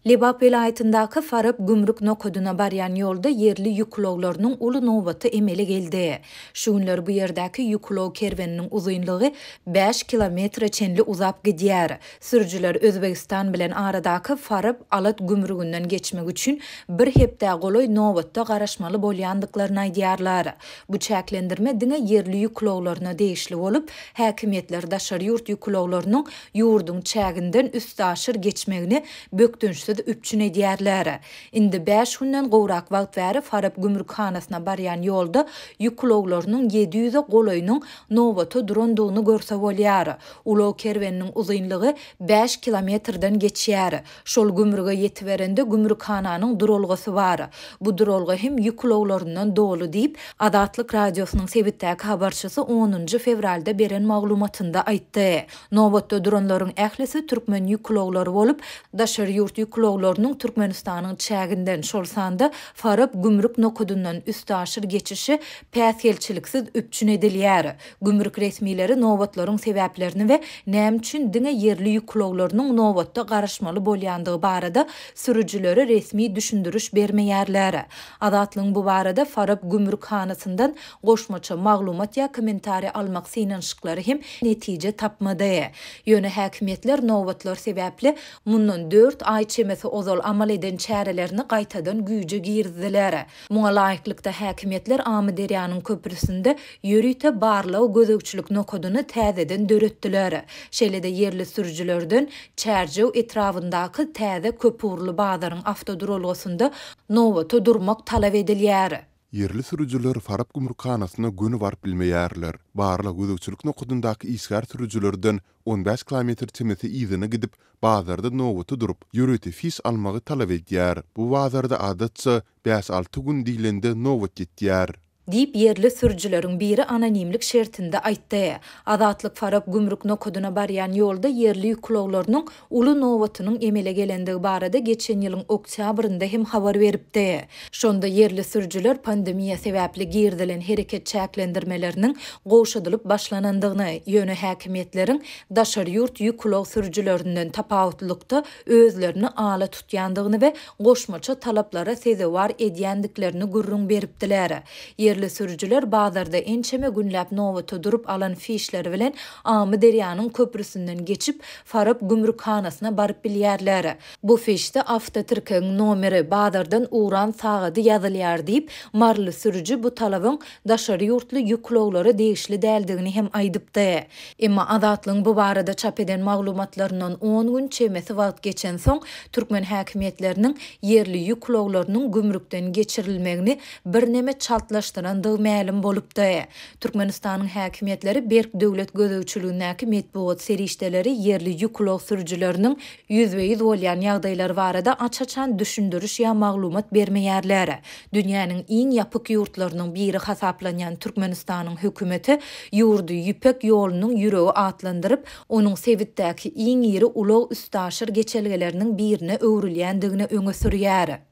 Lebap welaýatyndaky Farap gümrük nokadyna barýan ýolda ýerli ýük ulaglarynyň uly nobaty emele geldi. Şu günler bu ýerdäki ýük ulag kerweniniň uzynlygy bäş kilometre çenli uzap gidýär. Sürüjiler Özbegistan bilen aradaky Farap, Alat gümrüginden geçmek üçin bir hepdä golaý nobatda garaşmaly bolýandyklaryny aýdýarlar. Bu çäklendirme diňe ýerli ýük ulaglaryna degişli bolup, häkimiýetler daşary ýurt ýük ulaglarynyň ýurduň çäginden üstaşyr geçmegini bökdençsiz üpjün edýärler. Indi bäş günden gowrak wagt bäri Farap gümrükhanasyna barýan ýolda ýük ulaglarynyň 700-e golaýynyň nobata durandygyny görse bolýar. Ulag kerweniniň uzynlygy bäş kilometrden geçýär. Şol gümrüge ýetiberende gümrükhananyň duralgasy bar. Bu duralga hem ýük ulaglaryndan doly diýip, Azatlyk Radiosynyň sebitdäki habarçysy onunjy fewralda beren maglumatynda aýtdy. Nobatda duranlaryň ählisi türkmen ýük ulaglary bolup, daşary ýurt ýük ulaglarynyň Türkmenistanyň çäginden, şol sanda Farap gümrük nokadyndan üstaşyr geçişi päsgelçiliksiz üpjün edilýär. Gümrük resmileri nobatlaryň sebäplerini we näme üçin diňe ýerli ýük ulaglarynyň nobatda garaşmaly bolýandygy barada sürüjilere resmi düşündiriş bermeýärler. Azatlygyň bu barada Farap gümrükhanasyndan goşmaça maglumat ýa kommentariý almak synanyşyklary hem netije tapmady. Ýöne häkimiýetler nobatlar sebäpli mundan dört aý çemesi ozal amal eden çärelerini gaýtadan güýje girizdiler. Muňa laýyklykda, häkimiýetler Amyderýanyň köprüsinde ýörite barlag-gözegçilik nokadyny täzeden döretdiler. Şeýle-de ýerli sürüjilerden Çärjew etrabyndaky täze köpugurly bazaryň awtoduralgasynda nobata durmak talap edilýär. Ýerli sürüjiler Farap gümrükhanasyna göni baryp bilmeýärler. Barlag-gözegçilik nokadyndaky işgär sürüjilerden 15 kilometr çemesi yzyna gidip, bazarda nobata durup, ýörite fiş almagy talap edýär. Bu bazarda adatça bäş-alty gün diýlende nobat ýetýär. Diýip, ýerli sürüjileriň biri anonimlik şertinde aýtdy. Azatlyk Farap gümrük nokadyna barýan ýolda ýerli ýük ulaglarynyň uly nobatynyň emele gelendigi barada geçen ýylyň oktýabrynda hem habar beripdi. Şonda ýerli sürüjiler pandemiýa sebäpli girizilen hereket çäklendirmeleriniň gowşadylyp başlanandygyny, ýöne häkimiýetleriň daşary ýurt ýük ulag sürüjilerinden tapawutlylykda özlerini ala tutýandygyny we goşmaça talaplara sezewar edýändiklerini gürrüň beripdiler. Ýerli sürüjiler bazarda ençeme günläp nobata durup alan fişleri bilen Amyderýanyň köprüsinden geçip, Farap gümrükhanasyna baryp bilýärler. Bu fişde awtotirkegiň nomeri, bazardan ugran sagady ýazylýar diýip, maryly sürüji bu talabyň daşary ýurtly ýük ulaglara degişli däldigini hem aýdypdy. Emma Azatlygyň bu barada çap eden maglumatlaryndan on gün çemesi wagt geçensoň, türkmen häkimiýetleriniň ýerli ýük ulaglarynyň gümrükden geçirilmegini birneme çaltlaşdyrandygy mälim bolupdy. Türkmenistanyň häkimiýetleri berk döwlet gözegçiligindäki metbugat serişdeleri ýerli ýük ulag sürüjileriniň ýüzbe-ýüz bolýan ýagdaýlary barada aç-açan düşündiriş ýa maglumat bermeýärler. Dünýäniň iň ýapyk ýurtlarynyň biri hasaplanýan Türkmenistanyň hökümeti ýurdy Ýüpek ýolunyň ýüregi atlandyryp, onuň sebitdäki iň iri ulag-üstaşyr geçelgeleriniň birine öwrülýändigini öňe sürýär.